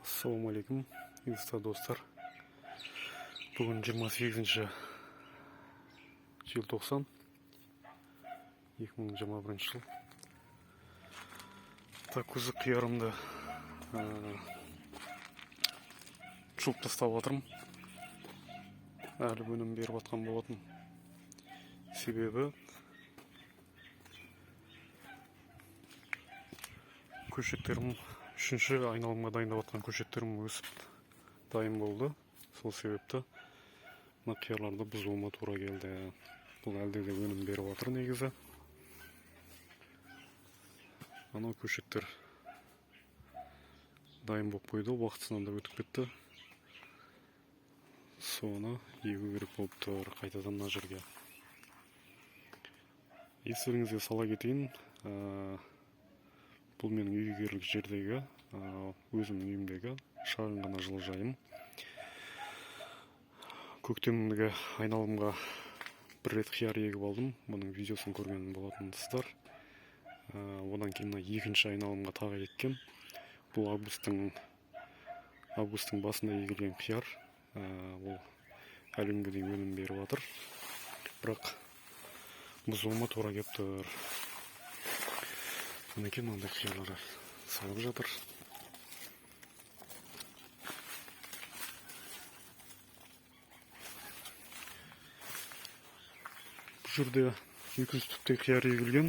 Ассалаумағалейкум, инста достар. Бүгін 28 желтоқсан 2021 жыл. Так, өзі қиярымды жұлып тастап жатырмын. Әлі өнім беріп жатқан болатын. Себебі көшеттерім, үшінші айналымға дайындап жатқан көшеттерім өсіп дайын болды. Сол себепті мына қиярларды бұзуыма тура келді. Бұл әлде де өнім беріп жатыр негізі. Анау көшеттер дайын болып қойды, уақытысынан да өтіп кетті. Соны егу керек болып тұр қайтадан мына жерге. Естеріңізге сала кетейін, бұл менің үй жердегі, өзімнің үйімдегі шағын ғана жылыжайым. Көктемгі айналымға бір рет қияр егіп алдым, бұның видеосын көрген болатынсыздар. Одан кейін мына екінші айналымға тағы еккем. Бұл августтың басында егілген қияр. Ол әлі күнге дейін өнім беріп жатыр, бірақ бұзуыма тура келіп тұр. Мінекей, мынандай қиярлар салып жатыр. Бұл жерде 200 түптей қияр егілген.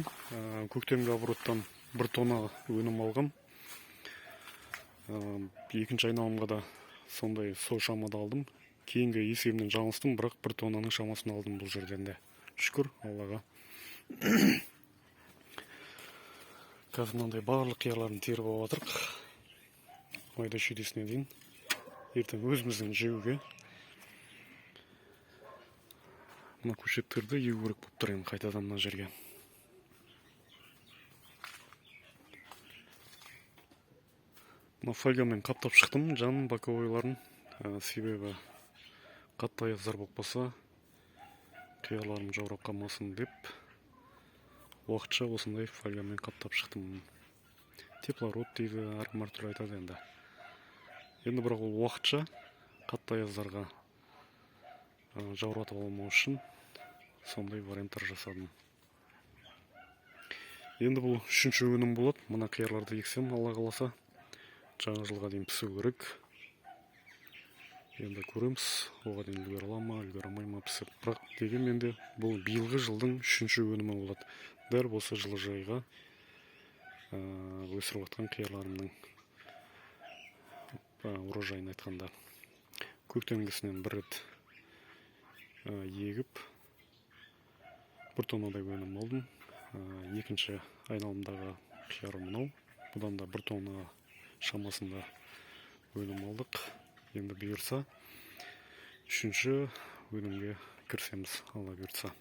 Көктемгі обороттан 1 тонна өнім алғам. Екінші айналымға да сондай сол шамада алдым. Кейінгі есебімнен жаңылыстым, бірақ 1 тоннаның шамасын алдым бұл жерден де. Шүкір Аллаға. Қазір мынандай барлық қиярларын теріп алып жатырық. Майда шүйдесіне дейін. Ертең өзіміздің жеуге. Мына көшеттерді егу керек болып тұр енді қайтадан мына жерге. Мына фольгамен қаптап шықтым жан боковойларын. Себебі қатты аяздар болып қалса, қиярларым жаурап қалмасын деп уақытша осындай фольгамен қаптап шықтым. Теплород дейді, әркім әртүрлі айтады енді. Енді бірақ ол уақытша қатты аяздарға жауратып алмау үшін сондай варианттар жасадым. Енді бұл үшінші өнім болады. Мына қиярларды ексем, Алла қаласа, жаңа жылға дейін пісу керек. Енді көреміз, оған дейін үлгере ала ма, үлгере алмай ма пісіп. Бірақ дегенмен де бұл биылғы жылдың үшінші өнімі болады. Дәл осы жылыжайға өсіріп жатқан қиярларымның урожайын айтқанда. Көктемгісінен бір рет егіп, 1 тоннадай өнім алдым. Екінші айналымдағы қияр мынау. Бұдан да 1 тонна шамасында өнім алдық. Енді бұйырса, үшінші өнімге кірісеміз, Алла бұйыртса.